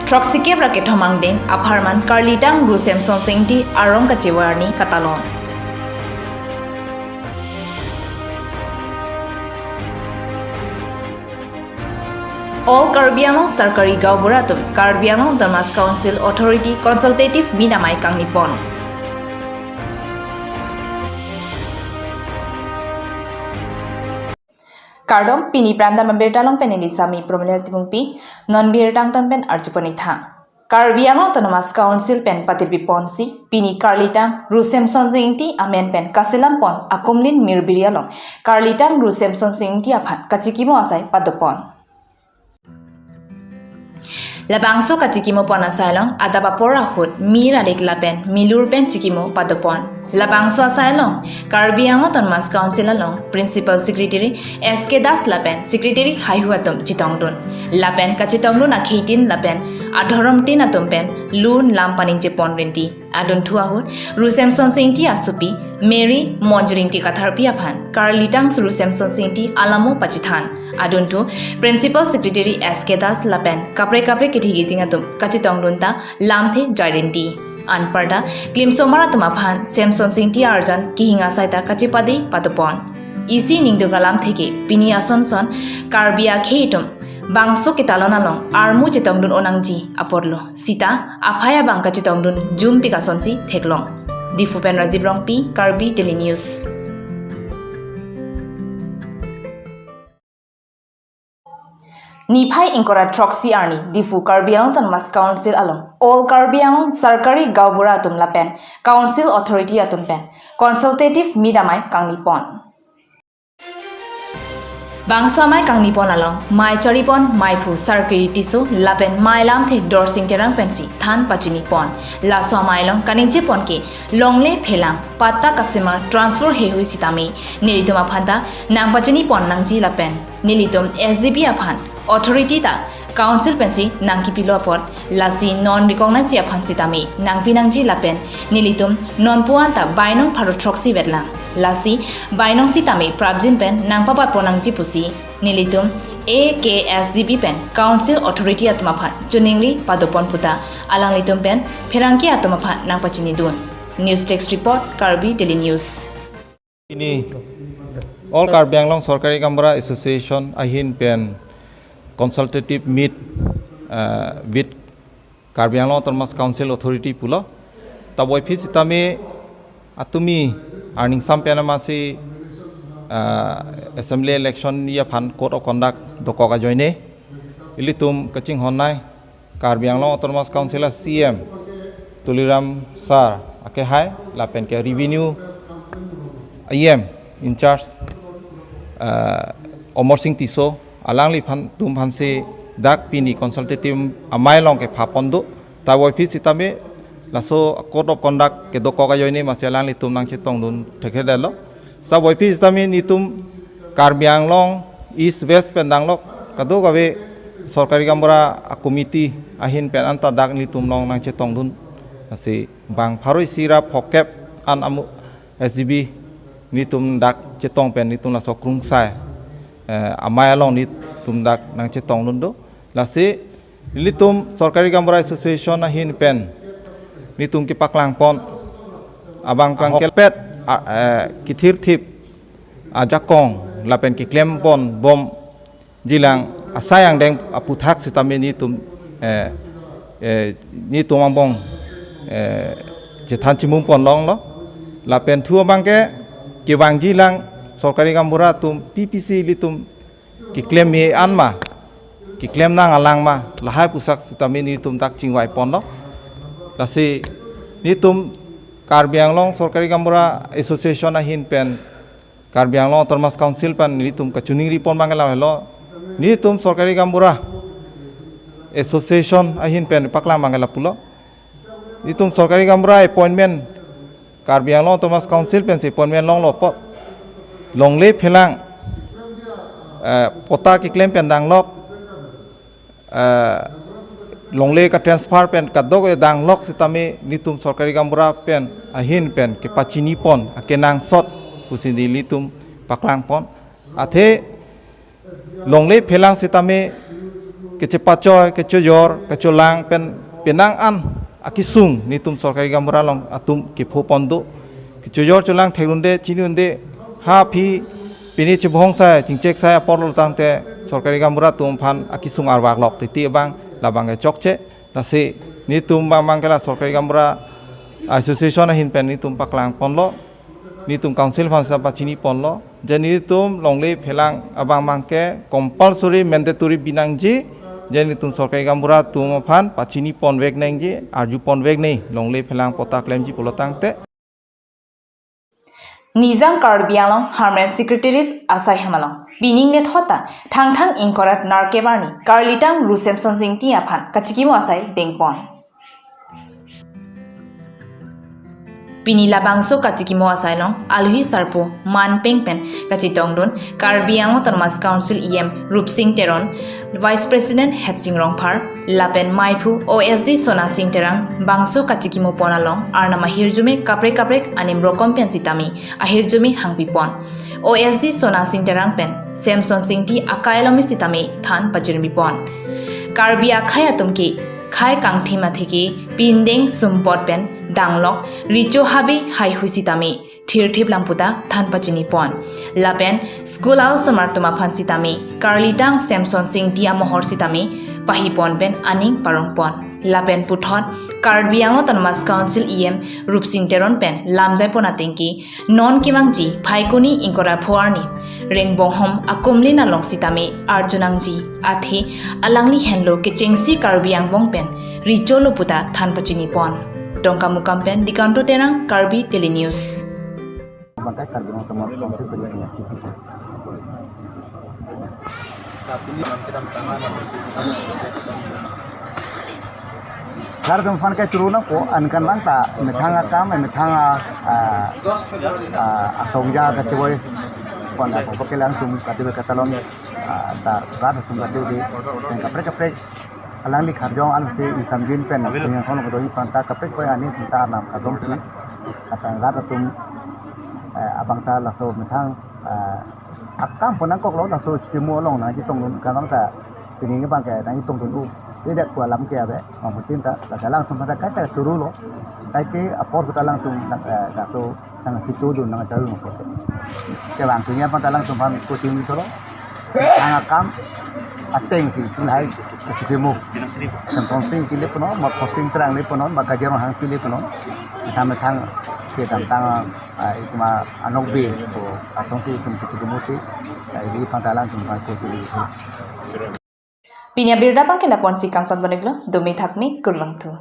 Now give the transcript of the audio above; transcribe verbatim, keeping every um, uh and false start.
Throksikep ra kethom angdeng apharman Karlitang Ru Semsonsing Ingti arong kachevarni katalon. All Karbi Anglong Sarkari Gaonbura atum Karbi Anglong Autonomous Council Authority Consultative Meet amei kangnipon. Kardom, pini Prime Time abirta along pen neli Sami Promila Timungpi, non birta angton pen arjupon-ik tha. Karbi Anglong Autonomous Council pen patirpiponsi, pini Karlitang Ru Semsonsing Ingti amen pen kasilampon akumlin Mirbiri along Karlitang Ru Semsonsing Ingti aphan kachikimo asai padopon. Labangso kachikimopon asai along adap apor ahut mir adik lapen milur pen chikimo padopon. Labangso asai along Karbi Anglong Autonomous Council along Principal Secretary S K Das lapen Secretary haihu atum chetongdun. Lapen kachetongdun akheitin lapen adhorom tin atum pen lun lam paningje pon rinti. Adunthu ahut Ru Semsonsing Ingti asopi Mary Monjir Ingti Katharpi aphan Karlitang Ru Semsonsing Ingti alamo pachethan. Adunthu Principal Secretary S K Das lapen kaprek kaprek kethe kiding atum kachetongdun ta lamthe jai rinti. Anparta klimsomar atum aphan Semsonsing Ingti arjan kehing asai ta kachepade padopon. Isi ningduk alamthe ke pini asonson Karbi akhei atum bangso ketalon along armu chetongdun onangji apotlo. Sita aphai abang kachetongdun jumpik asonsi theklong. Diphu pen Rajiv Rongpi, Karbi Daily News. Niphai ingkoi ra throksi arni Diphu Karbi Anglong Autonomous Council along All Karbi Anglong Sarkari Gaonbura atum lapen Council Authority atum pen Consultative Meet amei kangnipon. Bangso amei kangnipon along mei charipon meiphu Sarkiri Tisso lapen mei lamthe Dorsing Terang pensi than pachinipon. Laso amei along kaningjepon ke longle phelang, patta kasemar, transfer heihui sitame nelitum aphan ta nangpachinipon nangji lapen nelitum S G B aphan authority ta Council pensi nangkipilo apot, lasi non recognize ji aphan sitame nangpi nangji lapen nelitum non puan ta bainong pharo throksi vetlang. Lasi bainong sitame prapjin pen nangpabatpon nangji pusi nelitum A K S G B pen Council Authority atum aphan choningri padopon puta alanglitum pen pherangke atum aphan nangpachinidun. News Desk Report, Karbi Daily News. Pini All Karbi Anglong Sarkari Gaonbura Association ahin pen consultative meet, uh, with Karbi Anglong Autonomous Council Authority pulo. Ta puvoiphit sitame atumi arningsam pen amatsi, uh, assembly election aphan code of conduct dokok ajoine ilitum kachinghon nei. Karbi Anglong Autonomous Council a C E M Tuliram Sir akehai lapen ke Revenue E M in charge, ah, Amarsing Tisso, alangliphan atum aphansi dak pini consultative amei along kephapon do. Ta puvoiphit sitame laso code of conduct kedokok ajoine amatsi alanglitum nangchetongdun thekthedetlo. Sa puvoiphit sitame nelitum Karbi Anglong East West pen danglok kadokave Sarkari Gaonbura a committee ahin pen anta dak nelitum along nangchetongdun. Lasi bang pharo isi ra phokep an amu S G B nelitum dak chetong pen nelitum laso krungsai, eh, amei along nelitum dak nangchetongdun do. Lasi nelitum Sarkari Gaonbura Association ahin pen nelitum kepaklangpon abang pangkelpet, a, eh, kethirthip ajakong lapen keklempon bomji lang asai angdeng aphuthak sitame nelitum, eh, eh, nelitum angbong, eh, chethan chimungpon longlo. Lapen thu abang ke kevangji lang Sarkari Gaonbura atum P P C ilitum keklem me an ma, keklem nang alang ma, lahai pusak sitame nelitum dak chingvaiponlo. Lasi nelitum Karbi Anglong Sarkari Gaonbura Association ahin pen Karbi Anglong Autonomous Council pen nelitum kachoningripon abang ke lahelo. Nelitum Sarkari Gaonbura Association ahin pen paklang abang ke lapulo. Nelitum Sarkari Gaonbura appointment, Karbi Anglong Autonomous Council pensi appointment longlo apot longle phelang, eh, patta keklem pen danglok, eh, longle katransfer pen kadokave danglok sitame nelitum Sarkari Gaonbura pen ahin pen kepachinipon akenangsot pusi nelitum paklangpon. Athe longle phelang sitame kechepachoi, kechojor, kecholang pen penang an akesung netum sorkari gaonbura along atum kepho pon do. Kechojor cholang theklonde, chinidunde, ha aphi pini chebongsai, chingcheksai apor lo tangte sorkari gaonbura atum aphan akesung arvak lok titi abang labang ke chokche. Lasi netum abang abang ke la sorkari gaonbura association ahin pen netum paklang ponlo, netum council aphan sa pachini ponlo, je netum longle phelang abang abang ke compulsory mandatory bi nangji, je netum sorkari gaonbura atum aphan pachini ponvek nangji, arju ponvek nangji, longle phelang patta klemji pulo tangte. Nijang Karbi Anglong Harmonium Secretaries asai hem along pining nethot ta Thangthang ingkoi ra nerkep arni Karlitang Ru Semsonsing Ingti aphan kachikimo asai dengpon. Pini labangso kachikimo asai along alohi sarpo manpeng pen kachetongdun Karbi Anglong Autonomous Council E M Rupsing Teron, Vice President Hetsing Rongphar, lapen maiphu O S D Sonasing Terang bangso kachikimo pon along arnam ahirjume kaprek kaprek anim rokom pen sitame ahirjume hangpi pon. O S D Sonasing Terang pen Semsonsing Ingti akai along sitame than pachirmi pon. Karbi akhei atum ke khei kangthim atheke pindeng sumpot pen danglok recho habe haihui sitame thirthip lam puta than pachini pon. Lapen school a-osomar atum aphan sitame Karlitang Semsonsing Ingti amohor sitame pahi pon pen aning parong pon. Lapen puthot Karbi Anglong Autonomous Council E M Rupsing Teron pen lamjai pon ateng ke non kevangji Phaikuni ingkoi ra pho arni Rengbonghom akumlin along sitame arju nangji, athe alangli henlo kechengsi Karbi angbong pen recho lo puta than pachini pon. Dongkamukam pen Dikanto Terang, Karbi Daily News. Bangkai Karbi Anglong Autonomous Council pen ya. Lar atum aphan ke churu nangpo, ankan lang ta methang akam, methang a, a, a, asongja kacheboi pon ta ko kelang atum kati katalon, a, ta rat atum kati di, dan kaprek kaprek alangli kharjong alsi isamjin pen, yang sono kedo iphan ta kaprek kaprek ani ta nam kadom pi, kata rat atum, eh, abang ta laso methang, eh, akam pon nangkoklo, laso chikimo along nangchetongdun, kan abang ta pini abang ke nangchetongdun u, tidak ku alam ke ave, mangputin ta, ta alangtum ta kaita churu lo, kaike apor ta alangtum, eh, laso nangchetudun nangcharudun apor. Kevang tunia abang ta alangtum aphan coaching dolo. Ang akam ateng si tulai kachikimo. Semsonsing Ingti le punon, ma Posing Terang le punon, ma Kajirong Hangpi le punon. Methang methang kedamtang, ah, itum anokbe, so asong si itum kachikimo si, ah, iphan ta alangtum aphan coaching. Pini abirta abang ke lapu-an si kangton pon-iklo, dumi thakmi, kurvangthu.